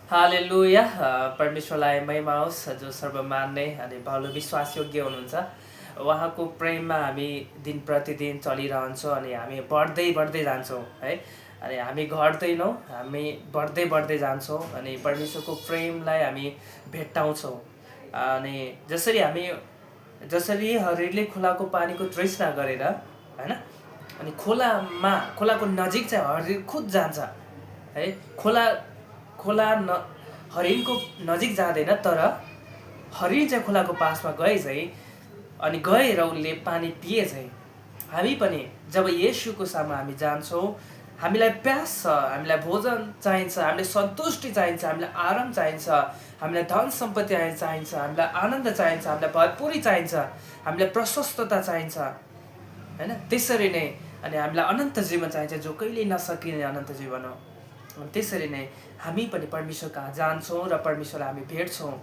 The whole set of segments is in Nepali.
हालेलुया परमेश्वरलाई महिमा होस् जो सर्वमान्य अनि भाउलो विश्वासयोग्य हुनुहुन्छ। उहाँको प्रेममा हामी दिन प्रतिदिन चलिरहन्छौँ अनि हामी बढ्दै बढ्दै जान्छौँ है। अनि हामी घट्दैनौँ, हामी बढ्दै बढ्दै जान्छौँ अनि परमेश्वरको प्रेमलाई हामी भेट्टाउँछौँ। अनि जसरी हरिणले खोलाको पानीको तृष्णा गरेर होइन, अनि खोलाको नजिक चाहिँ हरिण खुद जान्छ है। खोला हरिणको नजिक जाँदैन, तर हरिण चाहिँ खोलाको पासमा गए चाहिँ अनि गएर उसले पानी पिए चाहिँ हामी पनि जब येशूको सामु हामी जान्छौँ, हामीलाई प्यास छ, हामीलाई भोजन चाहिन्छ, हामीलाई सन्तुष्टि चाहिन्छ, हामीलाई आराम चाहिन्छ, हामीलाई धन सम्पत्ति चाहिन्छ, हामीलाई आनन्द चाहिन्छ, हामीलाई भरपुरी चाहिन्छ, हामीलाई प्रशस्तता चाहिन्छ होइन। त्यसरी नै अनि हामीलाई अनन्त जीवन चाहिन्छ जो कहिल्यै नसकिने अनन्त जीवन हो। त्यसरी नै हामी पनि परमेश्वर कहाँ जान्छौँ र परमेश्वरलाई हामी भेट्छौँ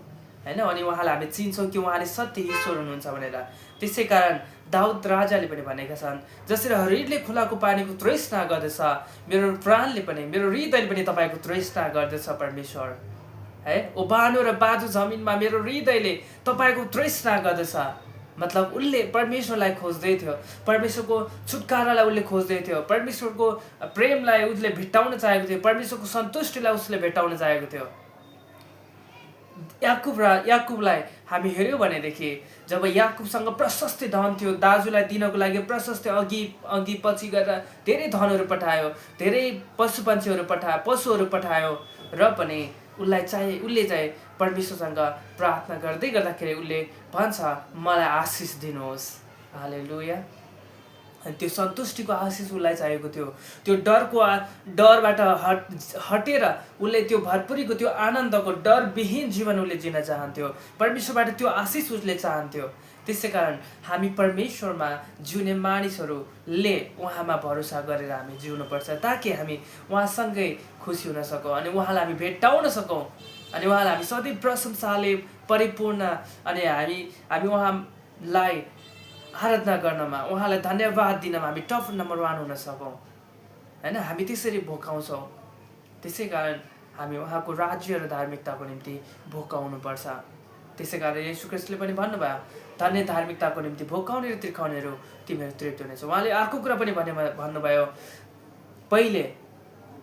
होइन। अनि उहाँलाई हामी चिन्छौँ कि उहाँले सत्य ईश्वर हुनुहुन्छ भनेर। त्यसै कारण दाउद राजाले पनि भनेका छन्, जसरी हरिणले खोलाको पानीको तृष्णा गर्दछ, मेरो प्राणले पनि, मेरो हृदयले पनि तपाईँको तृष्णा गर्दछ परमेश्वर है। ओबानो र बाजु जमिनमा मेरो हृदयले तपाईँको तृष्णा गर्दछ। मतलब उसले परमेश्वरलाई खोज्दै थियो, परमेश्वरको छुटकारालाई उसले खोज्दै थियो, परमेश्वरको प्रेमलाई उसले भेट्टाउन चाहेको थियो, परमेश्वरको सन्तुष्टिलाई उसले भेट्टाउन चाहेको थियो। याकुबलाई हामी हेऱ्यौँ भनेदेखि जब याकुबसँग प्रशस्त धन थियो, दाजुलाई दिनको लागि प्रशस्त अघि पछि गरेर धेरै धनहरू पठायो, धेरै पशुहरू पठायो र पनि उसले चाहिँ परमेश्वरसँग प्रार्थना गर्दै गर्दाखेरि उसले भन्छ मलाई आशिष दिनुहोस्। हालेलुया। अनि त्यो सन्तुष्टिको आशिष उसलाई चाहिएको थियो। त्यो डरबाट हटेर उसले त्यो भरपुरीको त्यो आनन्दको डरविहीन जीवन उसले जिन चाहन्थ्यो। परमेश्वरबाट त्यो आशिष उसले चाहन्थ्यो। त्यसै कारण हामी परमेश्वरमा जिउने मानिसहरूले उहाँमा भरोसा गरेर हामी जिउनुपर्छ, ताकि हामी उहाँसँगै खुसी हुन सकौँ अनि उहाँलाई हामी भेट्टाउन सकौँ अनि उहाँलाई हामी सधैँ प्रशंसाले परिपूर्ण अनि हामी उहाँलाई आराधना गर्नमा, उहाँलाई धन्यवाद दिनमा हामी टप नम्बर 1 हुन सकौँ होइन। हामी त्यसरी भोकाउँछौँ। त्यसै कारण हामी उहाँको राज्य र धार्मिकताको निम्ति भोकाउनुपर्छ। त्यसै कारण येशू ख्रीष्टले पनि भन्नुभयो, धन्य धार्मिकताको निम्ति भोकाउने र तिर्खाउनेहरू तिमीहरू तृप्त हुनेछ। उहाँले अर्को कुरा पनि भन्नुभयो, पहिले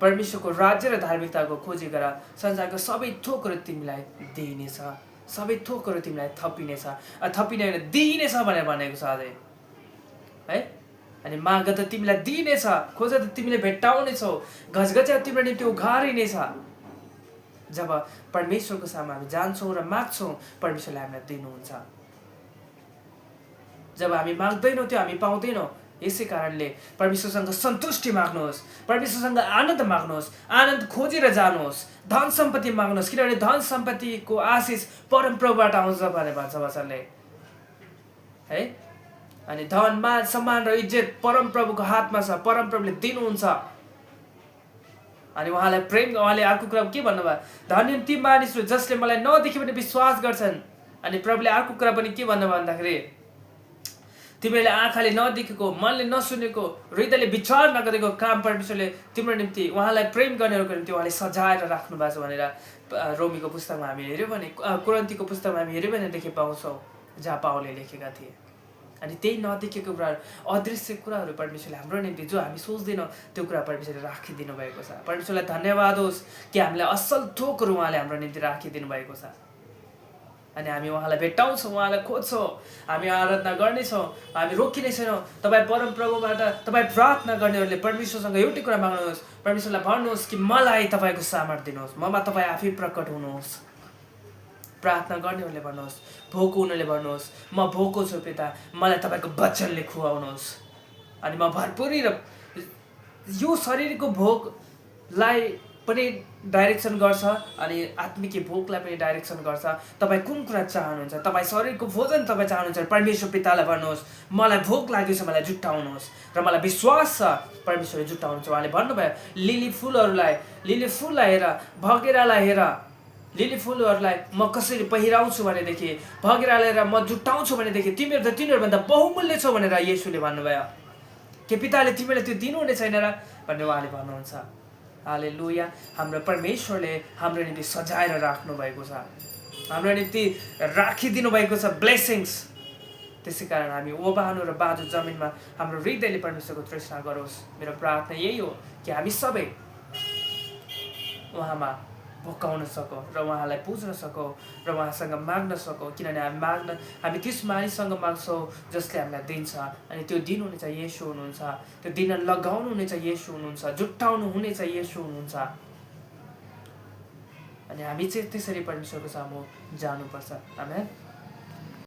परमेश्वरको राज्य र धार्मिकताको खोजी गर, संसारको सबै थोकहरू तिमीलाई दिइनेछ, सबै थोकहरू तिमीलाई थपिने होइन दिइनेछ भनेर भनेको छ अझै है। अनि माग त तिमीलाई दिइनेछ, खोज त तिमीले भेट्टाउनेछौ, घचघच्या तिम्रो निम्ति उघारिनेछ। जब परमेश्वरको सामु हामी जान्छौँ र माग्छौँ, परमेश्वरले हामीलाई दिनुहुन्छ। जब हामी माग्दैनौँ त्यो हामी पाउँदैनौँ। यसै कारणले परमेश्वरसँग सन्तुष्टि माग्नुहोस्, परमेश्वरसँग आनन्द माग्नुहोस्, आनन्द खोजेर जानुहोस्, धन सम्पत्ति माग्नुहोस्, किनभने धन सम्पत्तिको आशिष परमप्रभुबाट आउँछ भनेर भन्छ वचनले है। अनि धन, मान, सम्मान र इज्जत परमप्रभुको हातमा छ, परमप्रभुले दिनुहुन्छ। अनि उहाँले अर्को कुरा के भन्नुभयो, धन्य ती मानिसहरू जसले मलाई नदेखि पनि विश्वास गर्छन्। अनि प्रभुले अर्को कुरा पनि के भन्नुभयो भन्दाखेरि, तिमीहरूले आँखाले नदेखेको, मनले नसुनेको, हृदयले विचार नगरेको काम परमेश्वरले तिम्रो निम्ति, उहाँलाई प्रेम गर्नेहरूको निम्ति उहाँले सजाएर राख्नु भएको छ भनेर रोमीको पुस्तकमा हामी हेऱ्यौँ भने, कोरिन्थीको पुस्तकमा हामी हेऱ्यौँ भने देखि पाउँछौँ, जहाँ पावलले लेखेका थिए। अनि त्यही नदेखेको कुराहरू, अदृश्य कुराहरू परमेश्वरले हाम्रो निम्ति जो हामी सोच्दैनौँ त्यो कुरा परमेश्वरले राखिदिनु भएको छ। परमेश्वरलाई धन्यवाद होस् कि हामीलाई असल थोकहरू उहाँले हाम्रो निम्ति राखिदिनु भएको छ। अनि हामी उहाँलाई भेट्टाउँछौँ, उहाँलाई खोज्छौँ, हामी आराधना गर्नेछौँ, हामी रोकिने छैनौँ। तपाईँ परमप्रभुबाट तपाईँ प्रार्थना गर्नेहरूले परमेश्वरसँग एउटै कुरा माग्नुहोस्, परमेश्वरलाई भन्नुहोस् कि मलाई तपाईँको सामर्थ्य दिनुहोस्, ममा तपाईँ आफै प्रकट हुनुहोस्। प्रार्थना गर्नेहरूले भन्नुहोस्, भोको हुनेले भन्नुहोस्, म भोको छु पिता, मलाई तपाईँको वचनले खुवाउनुहोस्। अनि म भरपुरी र यो शरीरको भोकलाई पनि डाइरेक्सन गर्छ अनि आत्मिक भोकलाई पनि डाइरेक्सन गर्छ। तपाईँ कुन कुरा चाहनुहुन्छ, तपाईँ शरीरको भोजन तपाईँ चाहनुहुन्छ, परमेश्वर पितालाई भन्नुहोस् मलाई भोक लाग्यो छ, मलाई जुटाउनुहोस् र मलाई विश्वास छ परमेश्वरले जुटाउनुहुन्छ। उहाँले भन्नुभयो, लिली फुललाई हेर, भगेरालाई हेर, लिली फुलहरूलाई म कसरी पहिराउँछु भनेदेखि, भगेरालाई हेर म जुटाउँछु भनेदेखि तिमीहरू त तिनीहरूभन्दा बहुमूल्य छौ भनेर येशूले भन्नुभयो। के पिताले तिमीलाई त्यो दिनुहुने छैन र भनेर उहाँले भन्नुहुन्छ। हालेलुया। हाम्रो परमेश्वरले हाम्रो निम्ति सजाएर राख्नु भएको छ, हाम्रो निम्ति राखिदिनु भएको छ ब्लेसिङ्स। त्यसै कारण हामी ओबानो र बाजु जमिनमा हाम्रो हृदयले परमेश्वरको तृष्णा गरोस्। मेरो प्रार्थना यही हो कि हामी सबै उहाँमा भोकाउन सकौँ र उहाँलाई पुज्न सकौँ र उहाँसँग माग्न सकौँ, किनभने हामी त्यस मानिससँग माग्छौँ जसले हामीलाई दिन्छ, अनि त्यो दिनुहुनेछ येशू हुनुहुन्छ, त्यो दिन लगाउनु हुनेछ येशू हुनुहुन्छ, जुटाउनु हुनेछ येशू हुनुहुन्छ। अनि हामी चाहिँ त्यसरी परमेश्वरको सामु जानुपर्छ। आमेन।